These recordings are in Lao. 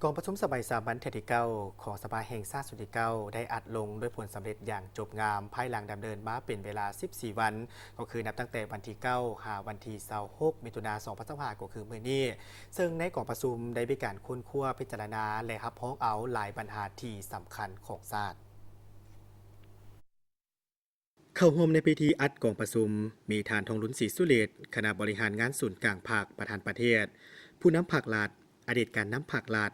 ກອງປະຊຸມສະໄໝສາມັນເທື່ອທີເກົ້າຂອງສະພາແຫ່ງຊາດຊຸດທີເກົ້າ ໄດ້ອັດລົງດ້ວຍຜົນສຳເລັດຢ່າງຈົບງາມ ພາຍຫຼັງດຳເນີນມາເປັນເວລາສິບສີ່ວັນ, ກໍຄືນັບຕັ້ງແຕ່ວັນທີເກົ້າຫາວັນທີຊາວຫົກ ມິຖຸນາ ສອງພັນຊາວຫ້າ ກໍຄືມື້ນີ້, ເຊິ່ງໃນກອງປະຊຸມໄດ້ມີການຄົ້ນຄວ້າ, ພິຈາລະນາ ແລະ ຮັບຮອງເອົາຫຼາຍບັນຫາທີ່ສຳຄັນຂອງຊາດ. ເຂົ້າຮ່ວມໃນພິທີອັດກອງປະຊຸມ ມີທ່ານ ທອງລຸນ ສີສຸລິດ ຄະນະບໍລິຫານງານສູນກາງພັກ ປະທານປະເທດ, ຜູ້ນຳພັກລັດ, ອະດີດການນຳພັກລັດ,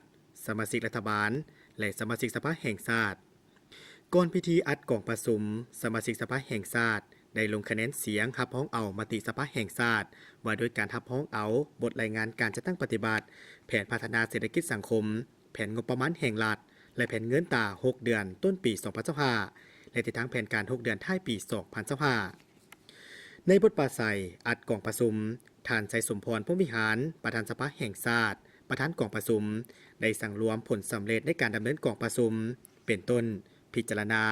ສະມາຊິກລັດຖະບານ ແລະ ສະມາຊິກສະພາແຫ່ງຊາດ. ກ່ອນພິທີອັດກອງປະຊຸມ, ສະມາຊິກສະພາແຫ່ງຊາດໄດ້ລົງຄະແນນສຽງຮັບຮອງເອົາມະຕິສະພາແຫ່ງຊາດ ວ່າດ້ວຍການຮັບຮອງເອົາບົດລາຍງານການຈັດຕັ້ງປະຕິບັດແຜນພັດທະນາເສດຖະກິດສັງຄົມ, ແຜນງົບປະມານແຫ່ງລັດ ແລະ ແຜນເງິນຕາຫົກເດືອນຕົ້ນປີສອງພັນຊາວຫ້າ ແລະ ທິດທາງແຜນການຫົກເດືອນທ້າຍປີສອງພັນຊາວຫ້າ. ໃນບົດປາໄສອັດກອງປະຊຸມ, ທ່ານ ໄຊສົມພອນ ພົມວິຫານ ປະທານສະພາແຫ່ງຊາດ, ປະທານກອງປະຊຸມ ໄດ້ສັງລວມຜົນສຳເລັດໃນການດຳເນີນກອງປະຊຸມ ເປັນຕົ້ນ ພິຈາລະນາ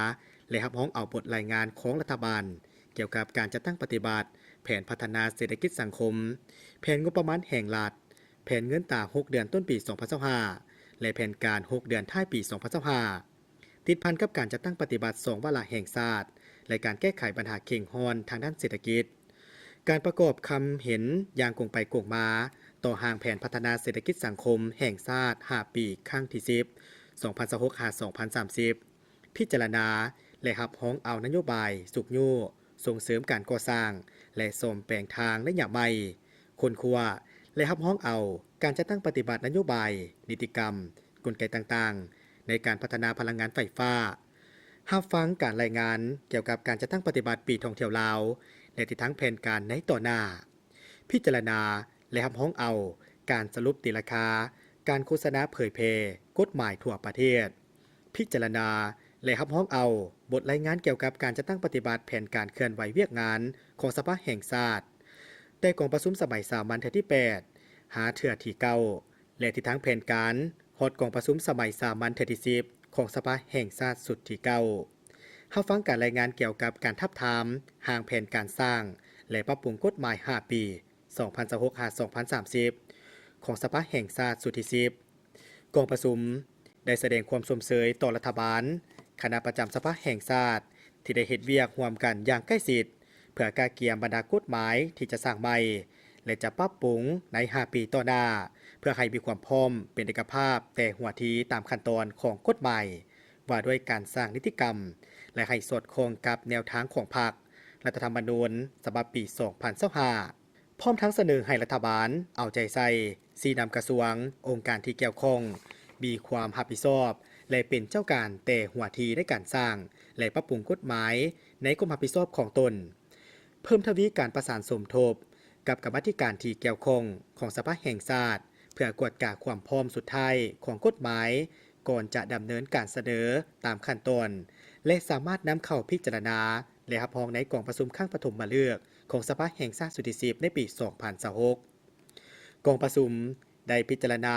ແລະ ຮັບຮອງເອົາບົດລາຍງານຂອງລັດຖະບານ ກ່ຽວກັບການຈັດຕັ້ງປະຕິບັດແຜນພັດທະນາເສດຖະກິດສັງຄົມ, ແຜນງົບປະມານແຫ່ງລັດ, ແຜນເງິນຕາຫົກເດືອນຕົ້ນປີສອງພັນຊາວຫ້າ ແລະ ແຜນການຫົກເດືອນທ້າຍປີສອງພັນຊາວຫ້າ ຕິດພັນກັບການຈັດຕັ້ງປະຕິບັດສອງວາລະແຫ່ງຊາດ ແລະ ການແກ້ໄຂບັນຫາເຄັ່ງຮ້ອນທາງດ້ານເສດຖະກິດ, ການປະກອບຄຳເຫັນຢ່າງກົງໄປກົງມາຕໍ່ຮ່າງແຜນພັດທະນາເສດຖະກິດສັງຄົມແຫ່ງຊາດຫ້າປີ ຄັ້ງທີສິບ ສອງພັນຊາວຫົກ ຫາ ສອງພັນສາມສິບ, ພິຈາລະນາ ແລະ ຮັບຮອງເອົານະໂຍບາຍຊຸກຍູ້ສົ່ງເສີມການກໍ່ສ້າງ ແລະ ສ້ອມແປງທາງໄລຍະໃໝ່, ຄົ້ນຄວ້າ ແລະ ຮັບຮອງເອົາການຈັດຕັ້ງປະຕິບັດນະໂຍບາຍ, ນິຕິກຳ, ກົນໄກຕ່າງໆ ໃນການພັດທະນາພະລັງງານໄຟຟ້າ, ຮັບຟັງການລາຍງານກ່ຽວກັບການຈັດຕັ້ງປະຕິບັດປີທ່ອງທ່ຽວລາວ ແລະ ທິດທາງແຜນການໃນຕໍ່ໜ້າ, ພິຈາລະນາ ແລະ ຮັບຮອງເອົາການສະຫຼຸບຕີລາຄາການໂຄສະນາເຜີຍແຜ່ກົດໝາຍທົ່ວປະເທດ, ພິຈາລະນາ ແລະ ຮັບຮອງເອົາບົດລາຍງານກ່ຽວກັບການຈັດຕັ້ງປະຕິບັດແຜນການເຄື່ອນໄຫວວຽກງານຂອງສະພາແຫ່ງຊາດ ແຕ່ກອງປະຊຸມສະໄໝສາມັນເທື່ອທີແປດ ຫາເທື່ອທີເກົ້າ ແລະ ທິດທາງແຜນການຮອດກອງປະຊຸມສະໄໝສາມັນເທື່ອທີສິບ ຂອງສະພາແຫ່ງຊາດຊຸດທີເກົ້າ, ຮັບຟັງການລາຍງານກ່ຽວກັບການທາບທາມຮ່າງແຜນການສ້າງ ແລະ ປັບປຸງກົດໝາຍຫ້າປີ ສອງພັນຊາວຫົກ ຫາ ສອງພັນສາມສິບ ຂອງສະພາແຫ່ງຊາດຊຸດທີສິບ. ກອງປະຊຸມໄດ້ສະແດງຄວາມຊົມເຊີຍຕໍ່ລັດຖະບານ, ຄະນະປະຈຳສະພາແຫ່ງຊາດ ທີ່ໄດ້ເຮັດວຽກຮ່ວມກັນຢ່າງໃກ້ຊິດ ເພື່ອກະກຽມບັນດາກົດໝາຍທີ່ຈະສ້າງໃໝ່ ແລະ ຈະປັບປຸງໃນຫ້າປີຕໍ່ໜ້າ ເພື່ອໃຫ້ມີຄວາມພ້ອມເປັນເອກະພາບແຕ່ຫົວທີຕາມຂັ້ນຕອນຂອງກົດໝາຍວ່າດ້ວຍການສ້າງນິຕິກຳ ແລະ ໃຫ້ສອດຄ່ອງກັບແນວທາງຂອງພັກ, ລັດຖະທຳມະນູນສະບັບປີສອງພັນຊາວຫ້າ. ພ້ອມທັງສະເໜີໃຫ້ລັດຖະບານເອົາໃຈໃສ່, ຊີ້ນຳກະຊວງ, ອົງການທີ່ກ່ຽວຂ້ອງ ມີຄວາມຮັບຜິດຊອບ ແລະ ເປັນເຈົ້າການແຕ່ຫົວທີໃນການສ້າງ ແລະ ປັບປຸງກົດໝາຍໃນຄວາມຮັບຜິດຊອບຂອງຕົນ, ເພີ່ມທະວີການປະສານສົມທົບກັບກຳມາທິການທີ່ກ່ຽວຂ້ອງຂອງສະພາແຫ່ງຊາດ ເພື່ອກວດກາຄວາມພ້ອມສຸດທ້າຍຂອງກົດໝາຍ ກ່ອນຈະດຳເນີນການສະເໜີຕາມຂັ້ນຕອນ ແລະ ສາມາດນຳເຂົ້າພິຈາລະນາ ແລະ ຮັບຮອງໃນກອງປະຊຸມຄັ້ງປະຖົມມະເລືອກຂອງສະພາແຫ່ງຊາດຊຸດທີສິບ ໃນປີສອງພັນຊາວຫົກ. ກອງປະຊຸມໄດ້ພິຈາລະນາ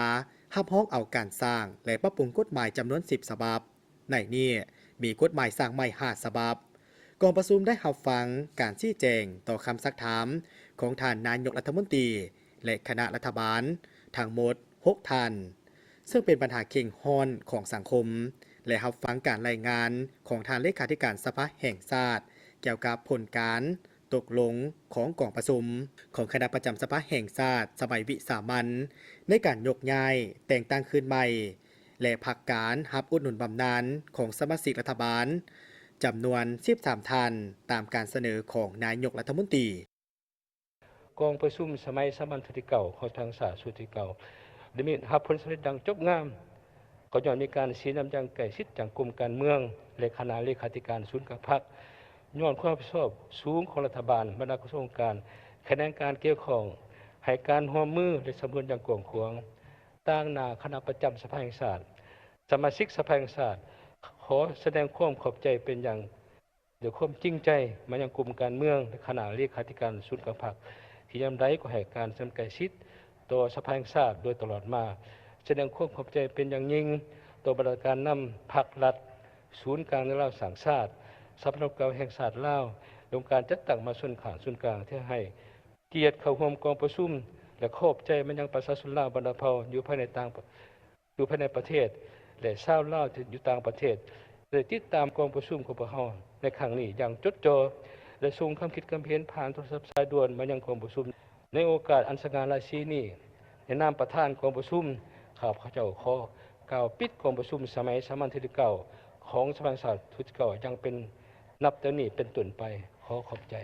ຮັບຮອງເອົາການສ້າງ ແລະ ປັບປຸງກົດໝາຍຈຳນວນສິບສະບັບ. ໃນນີ້ມີກົດໝາຍສ້າງໃໝ່ຫ້າສະບັບ. ກອງປະຊຸມໄດ້ຮັບຟັງການຊີ້ແຈງຕໍ່ຄຳຊັກຖາມຂອງທ່ານນາຍົກລັດຖະມົນຕີ ແລະ ຄະນະລັດຖະບານທັງໝົດຫົກທ່ານ, ເຊິ່ງເປັນບັນຫາເຄັ່ງຮ້ອນຂອງສັງຄົມ ແລະ ຮັບຟັງການລາຍງານຂອງທ່ານເລຂາທິການສະພາແຫ່ງຊາດ ກ່ຽວກັບຜົນການຕົກລົງຂອງກອງປະຊຸມຂອງຄະນະປະຈຳສະພາແຫ່ງຊາດສະໄໝວິສາມັນ ໃນການຍົກຍ້າຍແຕ່ງຕັ້ງຄືນໃໝ່ ແລະ ພັກການຮັບອຸດໜູນບຳນານຂອງສະມາຊິກລັດຖະບານ ຈຳນວນສິບສາມທ່ານ ຕາມການສະເໜີຂອງນາຍົກລັດຖະມົນຕີ. ກອງປະຊຸມສະໄໝສາມັນເທື່ອທີເກົ້າຂອງສະພາແຫ່ງຊາດຊຸດທີເກົ້າ ໄດ້ມີຮັບຜົນສຳເລັດຢ່າງຈົບງາມ ກໍຍ້ອນມີການຊີ້ນຳຢ່າງໃກ້ຊິດຈາກກົມການເມືອງ ແລະ ຄະນະເລຂາທິການສູນກາງພັກ, ຍ້ອນຄວາມຮັບຜິດຊອບສູງຂອງລັດຖະບານ, ບັນດາກະຊວງອົງການ, ຂະແໜງການກ່ຽວຂ້ອງ ໃຫ້ການຮ່ວມມື ແລະ ສຳນວນຢ່າງກວ້າງຂວາງ. ຕາງໜ້າຄະນະປະຈຳສະພາແຫ່ງຊາດ, ສະມາຊິກສະພາແຫ່ງຊາດ ຂໍສະແດງຄວາມຂອບໃຈເປັນຢ່າງ ດ້ວຍຄວາມຈິງໃຈມາຍັງກົມການເມືອງ ແລະ ຄະນະເລຂາທິການສູນກາງພັກ ທີ່ຍາມໃດກໍໃຫ້ການສະໜັບສະໜູນໃກ້ຊິດຕໍ່ສະພາແຫ່ງຊາດໂດຍຕະຫຼອດມາ. ສະແດງຄວາມຂອບໃຈເປັນຢ່າງຍິ່ງຕໍ່ບັນດາການນຳພັກລັດ, ສູນກາງແນວລາວສ້າງຊາດ, ສະພານັກຂ່າວແຫ່ງຊາດລາວ ແລະ ອົງການຈັດຕັ້ງມະຫາຊົນຂ້າງສູນກາງ ທີ່ໃຫ້ກຽດເຂົ້າຮ່ວມກອງປະຊຸມ ແລະ ຂອບໃຈມາຍັງປະຊາຊົນລາວບັນດາເຜົ່າຢູ່ພາຍໃນຕ່າງ ຢູ່ພາຍໃນປະເທດ ແລະ ຊາວລາວທີ່ຢູ່ຕ່າງປະເທດ ໄດ້ຕິດຕາມກອງປະຊຸມຂອງພວກເຮົາໃນຄັ້ງນີ້ຢ່າງຈົດຈ່ອ ແລະ ສົ່ງຄຳຄິດຄຳເຫັນຜ່ານໂທລະສັບສາຍດ່ວນມາຍັງກອງປະຊຸມ. ໃນໂອກາດອັນສະຫງ່າລາສີນີ້, ໃນນາມປະທານກອງປະຊຸມ, ຂ້າພະເຈົ້າຂໍກ່າວປິດກອງປະຊຸມສະໄໝສາມັນທີເກົ້າ ຂອງສະພາແຫ່ງຊາດຊຸດທີເກົ້າ ຢ່າງເປັນ ນັບແຕ່ນີ້ເປັນຕົ້ນໄປ. ຂໍຂອບໃຈ.